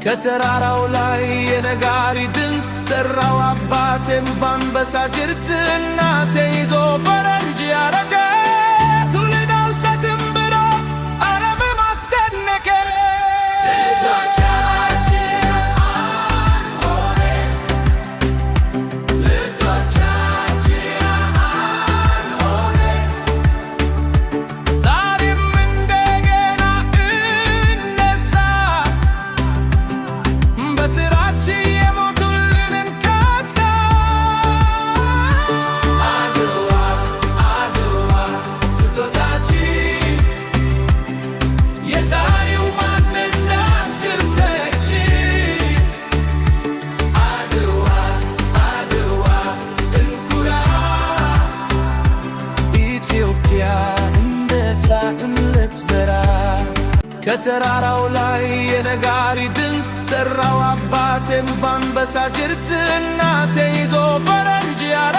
ከተራራው ላይ የነጋሪ ድምፅ ጠራው አባቴም ባንበሳ ጅርት እናቴ ይዞ ፈረንጅ ያረገ ትውልድ አልሰጥም ብሎ ዓለምን አስደነቀ። ልጆቻችን አንሆንም፣ ልጆቻችን አንሆንም። ዛሬም እንደገና እነሳ፣ በስራችን የሞቱልንን ካሳ። አድዋ አድዋ ስጦታችን፣ የዛሬው ማንነት ግርፈችን። አድዋ አድዋ እንኩራ፣ ኢትዮጵያ እንደ እሳት ልትበራ። ከተራራው ላይ የነጋሪ ድምፅ ጠራው አባቴም ባንበሳ ጅርት እናቴ ይዞ ፈረንጅ ያረገ።